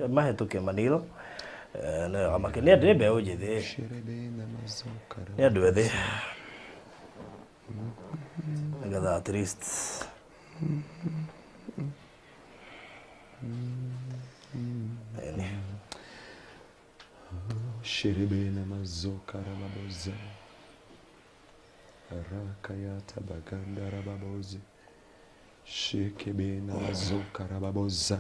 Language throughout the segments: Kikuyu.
Mahĩtũke manilo. Eh, nĩ wega makĩria. Nĩ mbeũ njĩthĩ. Nĩ andũ ethĩ. Nĩgetha at least Ĩni. Shiribena mazoka rababoze. Rakayata baganda rababoze. Shikibena mazoka rababoza.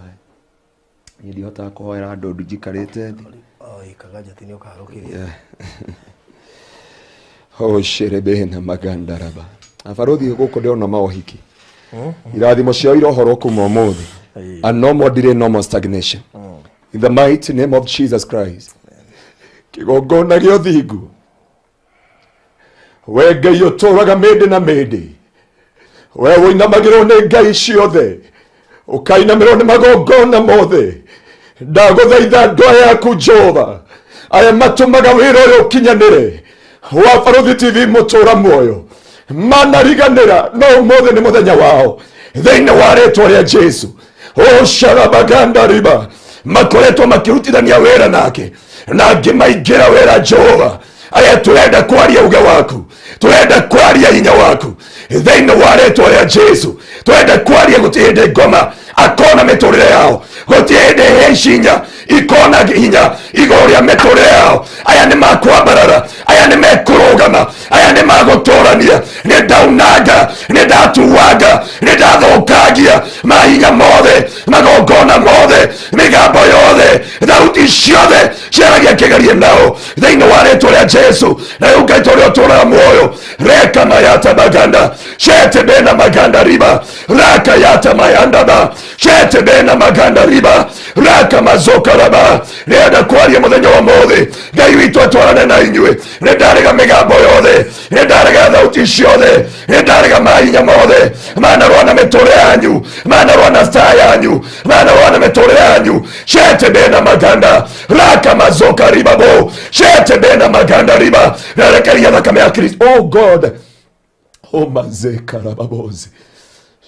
Niĩ ndihotaga kũhoera andũ ũndũ njikarĩte thĩ. Oi, kaganja ti nĩ ũkaharũkĩria. Oh, sherebena maganda raba. Abarothi gũkũ ndĩrona maũhiki. Irathimo ciao irohorwo kuma ũmũthĩ. Ĩĩ. And no more delay, no more stagnation. In the mighty name of Jesus Christ. Kĩgongona gĩa ũthingu. We Ngai ũtũũraga mĩndĩ na mĩndĩ. We ũinamagĩrwo nĩ ngai ciothe. Ũkainamĩrwo nĩ magongona mothe. Ndagũthaitha andũ aya aku Jehova. Aya matũmaga wĩra ũyũ ũkinyanĩre. Wa Barũthi TV mũtũũra muoyo. Manariganĩra no ũmũthĩ nĩ mũthenya wao. Thĩinĩ wa rĩtwa rĩa Jesu. Osharabaganda riba makoretwo makĩrutithania wĩra nake na angĩ maingĩra wĩra Jehova aya tũrenda kwaria uge waku, tũrenda kwaria hinya waku thĩinĩ wa rĩtwa rĩa Jesu. Tũrenda kwaria gũtirĩ hĩndĩ ngoma akona mĩtũrĩre yao, gũtirĩ hĩndĩ hĩcinya ikona hinya igũrũ rĩa mĩtũrĩre yao. Aya nĩ makwambarara, aya nĩ mekũrũgama, aya nĩ magũtũrania. Nĩ ndaunanga, nĩ ndatuanga, nĩ ndathũkangia mahinya mothe, magongona mothe, mĩgambo yothe, thauti ciothe ciaragia kĩgerie nao thĩinĩ wa rĩtwa rĩa Jesu. Na rĩu Ngai tũrĩa ũtũũraga muoyo, reka mayata maganda shete bena maganda riba raka yata mayandaba shete bena maganda riba raka mazoka raba. Rĩenda kwaria mũthenya wa mũthĩ, Ngai witũ atwarane na inyuĩ. Nĩ ndarega mĩgambo yothe, nĩ ndarega thauti ciothe, nĩ ndarega mahinya mothe manarũa na mĩtũrĩre yanyu, manarũa na star yanyu, manarũa na mĩtũrĩre yanyu. Shete bena maganda raka mazoka ribabo shete bena maganda riba. Rerekeria thakame ya Kristo. Oh God, oh mazeka rababozi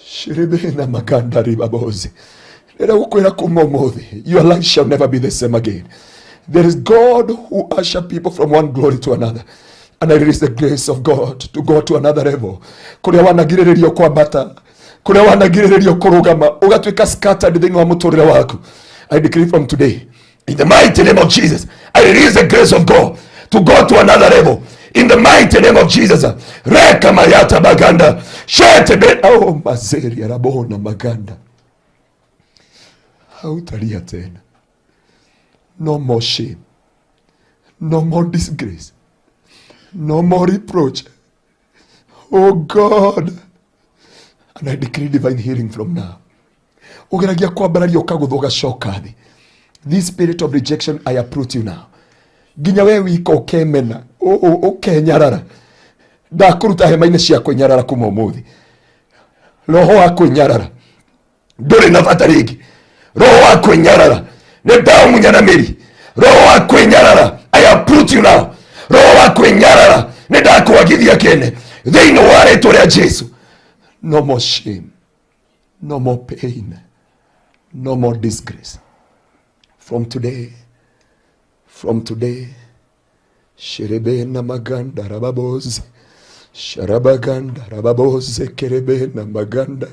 shiribena maganda ribabozi. Rĩrĩa gũkwĩra kuma ũmũthĩ, your life shall never be the same again. There is God who usher people from one glory to another. And I release the grace of God to go to another level. Kũrĩa wanagirĩrĩrio kwambata, kũrĩa wanagirĩrĩrio kũrũgama, ũgatuĩka scattered thĩinĩ wa mũtũrĩre waku. I decree from today, in the mighty name of Jesus, I release the grace of God to go to another level. In the mighty name of Jesus. Reka mayata baganda. Shete be. Oh, mazeri arabona maganda. Hautalia tena. No more shame. No more disgrace. No more reproach. Oh God. And I decree divine healing from now. Ũgeragia kwambararia ũkagũthwo ũgacoka thĩ. This spirit of rejection, I uproot you now. Nginya we wika ũkemena, ũkenyarara. Ndakũruta hema-inĩ cia kwĩnyarara kuma ũmũthĩ. Roho wa kwĩnyarara ndũrĩ na bata rĩngĩ. Roho wa kwĩnyarara nĩ ndaũmunya na mĩri. Roho wa kwĩnyarara, I uproot you now. Roho wa kwĩnyarara nĩ ndakwagithia kene thĩinĩ wa rĩtwa rĩa Jesu. No more shame, no more pain, no more disgrace. From today, from today, Sherebena maganda rababoze, sharabaganda rababoze, kerebena maganda,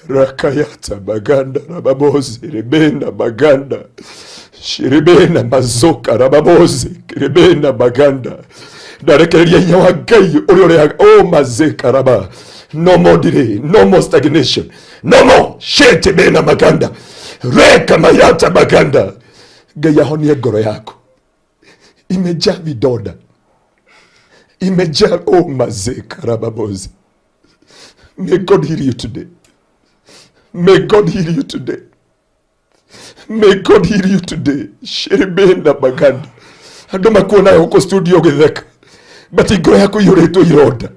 rakayata maganda rababoze, rebena maganda, shirebena mazoka rababoze, kerebena maganda. Ndarekereria hinya wa Ngai ũrĩa ũrehaga o mazeka raba. No more delay, no more stagnation, no more shete bena maganda, reka mayata maganda. Ngai ahonie ngoro yaku, imejaa vidonda, imejaa oh mazeka rababoze. May God heal you today. May God heal you today. May God heal you today. Shirimena maganda. Andũ makuonaga gũkũ studio ũgĩtheka, but ngoro yaku iyũrĩtwo ironda.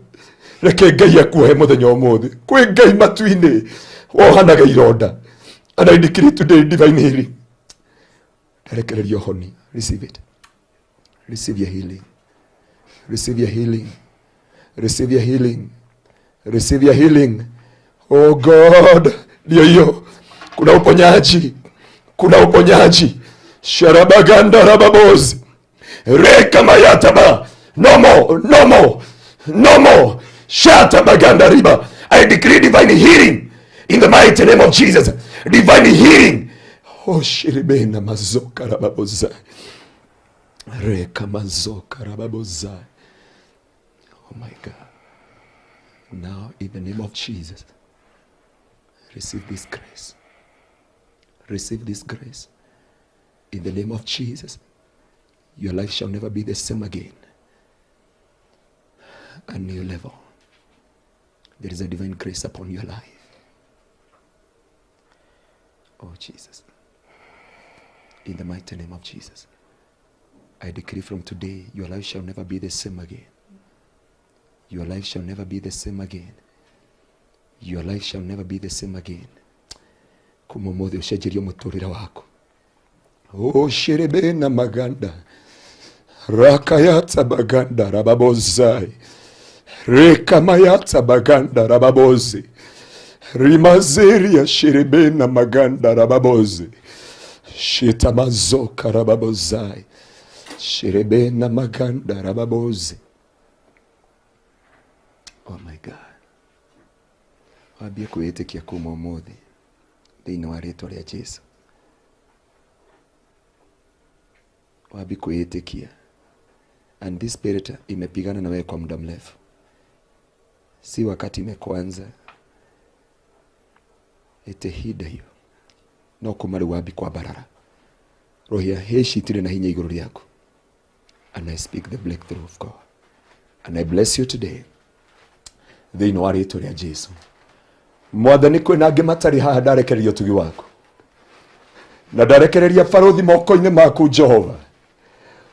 Reke Ngai akuohe mũthenya ũmũthĩ. Kwĩ Ngai matu-inĩ wohanaga ironda. And I decree today divine healing. Ndarekereria ũhoni. Receive it. Receive your healing. Receive your healing. Receive your healing. Receive your healing. Oh God, ndio hiyo. Kuna uponyaji. Kuna uponyaji. Sharabaganda rababozi rekamayataba. No more, no more, no more. Shatabaganda riba. I decree divine healing in the mighty name of Jesus. Divine healing. Oh, shiribena mazoka rababoza. Reka mazoka rababoza. Oh my God. Now, in the name of Jesus, receive this grace. Receive this grace. In the name of Jesus, your life shall never be the same again. A new level. There is a divine grace upon your life. Oh, Jesus. In the mighty name of Jesus, I decree from today, your life shall never be the same again. Your life shall never be the same again. Your life shall never be the same again. Kuma ũmũthĩ ũcenjerio mũtũrĩre waku. Ũcĩrĩbĩ na maganda rakayata baganda rababozai rekamayata baganda rababozi rimazeria shirebe na maganda rababozi shitamazoka rababozai shirebe na maganda rababozi. Oh my God. Wambie kwĩĩtĩkia kuma ũmũthĩ thĩinĩ wa rĩtwa rĩa Jesu. Wambie kwĩĩtĩkia. And this spirit imepigana na wewe kwa muda mrefu, si wakati imekuanza ĩtĩhinda hiyo no kuma rĩu wambi kwambarara roho ya heshi itirĩ na hinya igũrũ rĩaku. And I speak the breakthrough of God and I bless you today thĩinĩ wa rĩtwa rĩa Jesu. Mwathani, kwĩna angĩ matarĩ haha, ndarekereria ũtugi waku na ndarekereria barũthi moko-inĩ maku Jehova.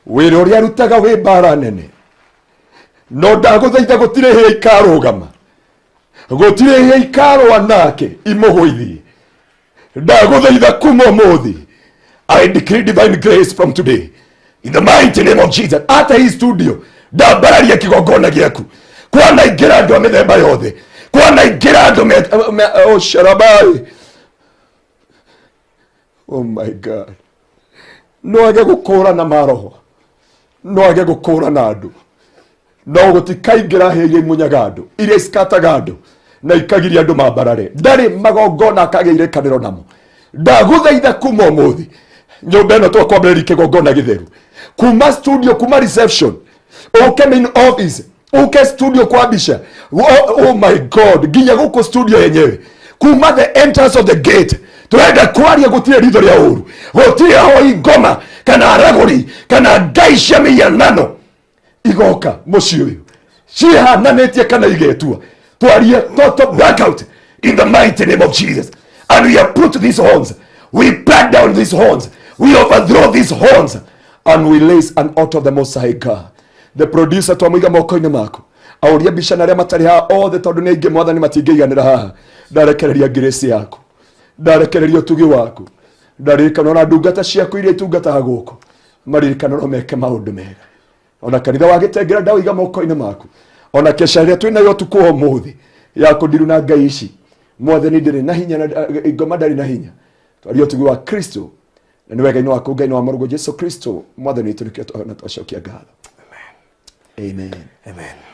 Wĩra ũrĩa arutaga wĩ mbara nene, no ndagũthaitha gũtirĩ hĩa ikarũgama, gũtirĩ hĩa ikarũa nake imũgũithie. Ndagũthaitha kuma ũmũthĩ, I decree divine grace from today in the mighty name of Jesus. Ata hii studio ndambararia kigongona gĩaku, kwanaingĩra andũ a mĩthemba yothe, kwanaingĩra andũ oh, sharabai. Oh my God. No age gũkũrana maroho, no age gũkũrana andũ, no gũtikaingĩra hĩa iria imunyaga andũ, iria iskataga andũ na ikagiria andũ mambarare. Ndarĩ magongona akagĩa irĩkanĩro namo. Ndagũthaitha kuma ũmũthĩ nyũmba ĩno twakwambĩrĩria kĩgongona gĩtheru, kuma studio, kuma reception, ũke main office, ũke studio kwa mbica. Oh, oh my God, nginya gũkũ studio yenyewe, kuma the entrance of the gate turenda kwaria, gũtirĩ ritho rĩa ũru, gũtirĩ ahoi ngoma kana aragũri kana ngai cia mĩhianano igoka mũciĩ ũyũ cihananĩtie kana igetua. Twarie total blackout in the mighty name of Jesus. And we have put these horns, we plant down these horns, we overthrow these horns, and we lace an altar of the Most High God. The producer twamũiga moko-inĩ maku, aũria mbica na arĩa matarĩ haha othe, tondũ nĩ aingĩ mwathani matingĩiganĩra haha. Ndarekereria grace yaku, ndarekereria ũtugi waku, ndaririkana ona ndungata ciaku iria itungataga gũkũ, maririkana no meke maũndũ mega. Ona kanitha wa gĩtengera ndaũiga moko-inĩ maku, ona kesha ĩrĩa twĩ nayo ũtukũ wa ũmũthĩ ya kũndiru na ngai ici, mwathani ndĩrĩ na hinya na ngoma ndarĩ na hinya. Twaria ũtugi wa Kristo na nĩ wega-inĩ waku Ngai, nĩ wa mũrũguo Jesu Kristo mwathani witũ, nĩkĩo na twacokia ngatho. Amen. Amen.